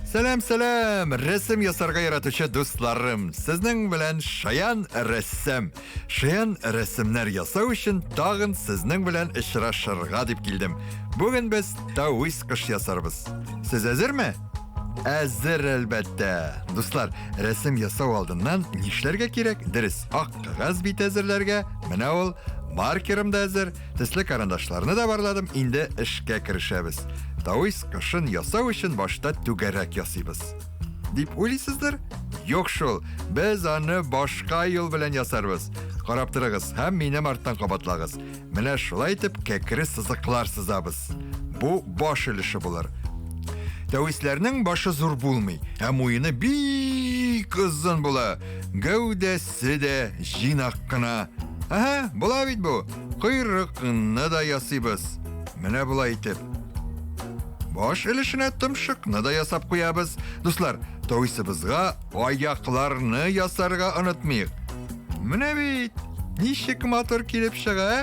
Сәлам, сәлам! Рәсем ясарга яратучы дусларым! Сезнең белән Шаян рәссам. Шаян рәсемнәр ясау өчен тагын сезнең белән очрашырга дип килдем. Бүген без тавис кош ясарбыз. Сез әзерме? Әзер, әлбәттә. Дуслар, рәсем ясау алдыннан нишләргә кирәк? Дөрес, ак кәгазь бит әзерләргә. Менә ул, маркерым да әзер. Төсле карандашларны да барладым, инде эшкә керешәбез. Тавис кошын ясау өчен башта түгәрәк ясыйбыз. Дип уйлыйсыздыр? Юк шул, без аны башка юл белән ясарбыз. Карап торыгыз һәм минем арттан кабатлагыз. Менә шулай итеп кәкре сызыклар сызабыз. Бу баш өлеше булыр. Тәвисләрнең башы зур булмый, ә муены бик озын була. Гәүдәсе дә җыйнак кына. Әһә, була бит бу. Койрыкны да ясыйбыз. Менә болай итеп. Баш өлешенә томшыкны да ясап куябыз. Дуслар, тависыбызга аякларны ясарга онытмыйк. Менә бит, ничек матур килеп чыга, ә?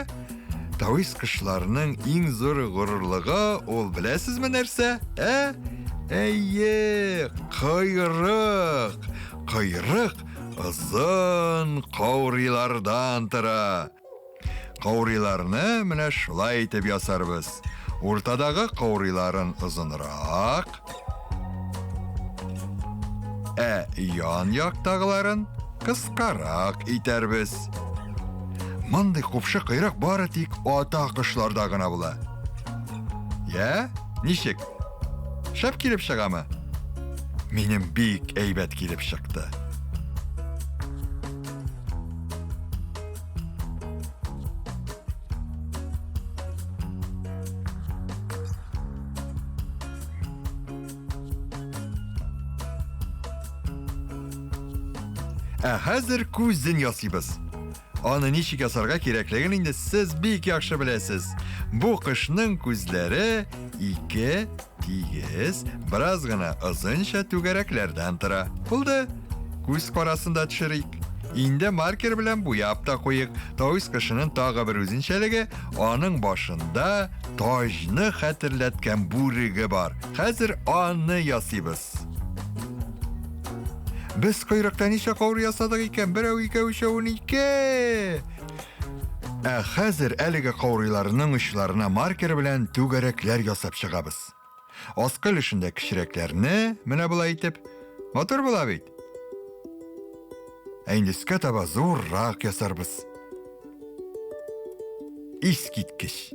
Тавис кошларының иң зур горурлыгы ул беләсезме нәрсә? Ә? Әйе, койрык. Койрык озын каурыйлардан тора. Каурыйларны менә шулай итеп ясарбыз. Уртадагы каурыйларын озынрак, ә ян яктагыларын кыскарак итәрбез. Мондый купшы койрык бары тик ата кошларда гына була. Я, ничек? Шәп килеп чыгамы? Минем бик әйбәт килеп чыкты. Ә хәзер күзен ясыйбыз. Аны ничек ясарга кирәклеген инде сез бик яхшы беләсез. Бу кошның күзләре ике тигез, бераз гына озынча түгәрәкләрдән тора. Булды. Күз карасын да төшерик. Инде маркер белән буяп та куйык. Тавис кошының тагы бер үзенчәлеге, аның башында таҗны хәтерләткән бүреге бар. Хәзер аны ясыйбыз. Без койрыкта ничә каурый ясадык икән? Берәү, икәү, өчәү, 12. Ә хәзер әлеге каурыйларның очларына маркер белән түгәрәкләр ясап чыгабыз. Аскы өлешендә кечерәкләрне менә болай итеп. Матур була бит. Ә инде өскә таба зуррак ясарбыз. Искиткеч.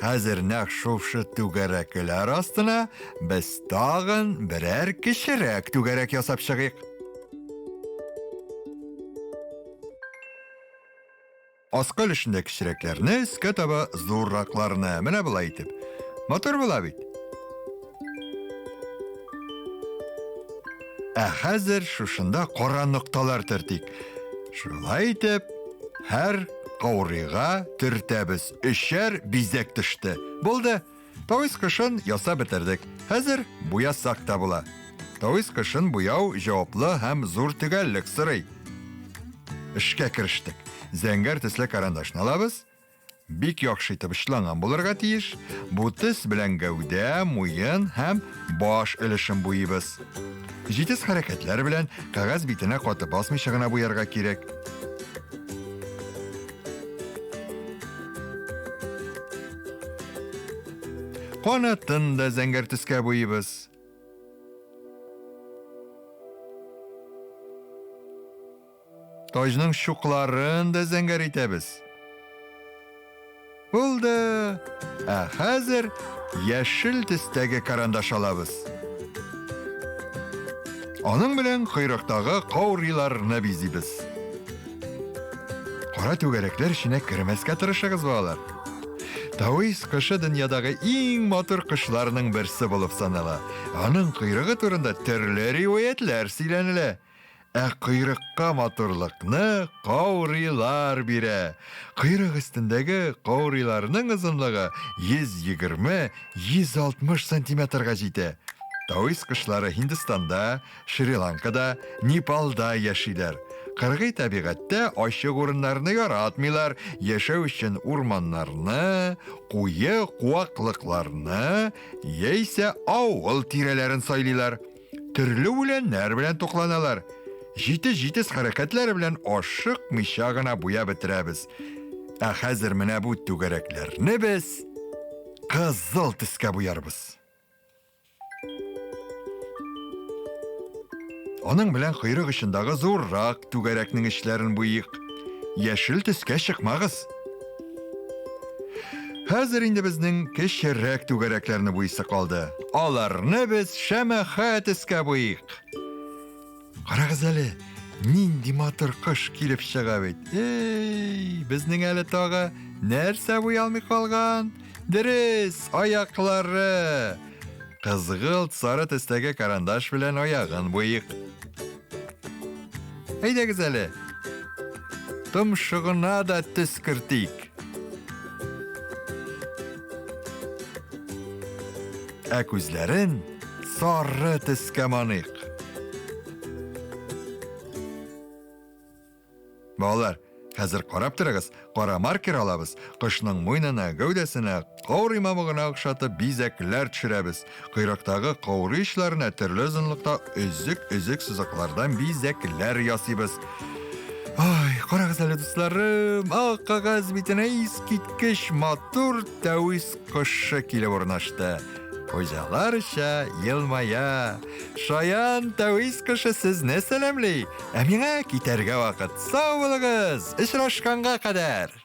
Хәзер нәкъ шушы түгәрәкләр астына без тагын берәр кечерәк түгәрәк ясап чыгыйк. Аскы өлешендә кечерәкләрне, өскә таба зурракларны. Менә болай итеп. Матур була бит. Ә хәзер шушында кара нокталар төртик. Шулай итеп, һәр каурыйга төртәбез. Өчәр бизәк төште. Булды. Тавис кышын ясап бетердек. Хәзер буясак та була. Тавис кышын буяу җаваплы һәм зур төгәллек сорый. Эшкә керештек. Зәңгәр төсле карандашны алабыз. Бик яхшы итеп очланган булырга тиеш. Бу төс белән гәүдә, муен һәм баш өлешен буйыбыз. Җитез хәрәкәтләр белән кәгазь битенә каты басмыйча гына буярга кирәк. Канатын да зәңгәр төскә буйыбыз. Таҗның чукларын да зәңгәр итәбез. Булды. Ә хәзер яшел төстәге карандаш алабыз. Аның белән койрыктагы каурыйларны бизибез. Кара түгәрәкләр эченә кермәскә тырышыгыз, балалар. Тавис кошы дөньядагы иң матур кошларның берсе булып санала. Аның койрыгы турында төрле риваятьләр сөйләнелә. Ә койрыкка матурлыкны каурыйлар бирә. Койрык өстендәге каурыйларның озынлыгы 120-160 сантиметрга җитә. Тавис кошлары Һиндстанда, Шри-Ланкада, Непалда яшиләр. Кыргый табигатьтә ачык урыннарны яратмыйлар, яшәү өчен урманнарны, куе куаклыкларны яисә авыл тирәләрен сайлыйлар. Төрле үләннәр белән тукланалар. Җитез-җитез хәрәкәтләр белән ашыкмыйча гына буяп бетерәбез. Ә хәзер менә бу түгәрәкләрне без кызыл төскә буярбыз. Аның белән койрык очындагы зуррак түгәрәкнең эчләрен буйыйк. Яшел төскә чыкмагыз. Хәзер инде безнең кечерәк түгәрәкләрне буйсы калды. Аларны без шәмәхә төскә буйыйк. Карагыз әле, нинди матур кош килеп чыга бит. Эй, безнең әле тагы нәрсә буй алмый калган? Дөрес, аяклары. Кызгылт сары төстәге карандаш белән аягын буйыйк. Әйдәгез әле. Томшыгына да төс кертик. Ә күзләрен сары төскә маныйк. Балалар, хәзер карап торыгыз, кара маркер алабыз, кошның муенына, гәүдәсенә, каурый мамыгына охшатып бизәкләр төшерәбез. Койрыктагы каурый очларына төрле озынлыкта өзек-өзек сызыклардан бизәкләр ясыйбыз. Ай, карагыз әле, дусларым, ак кәгазь битенә искиткеч матур тәвис кошы килеп урнашты. Хуҗаларча елмая. Шаян тәвис кошы сезне сәламли. Ә миңа китәргә вакыт. Сау булыгыз! Очрашканга кадәр!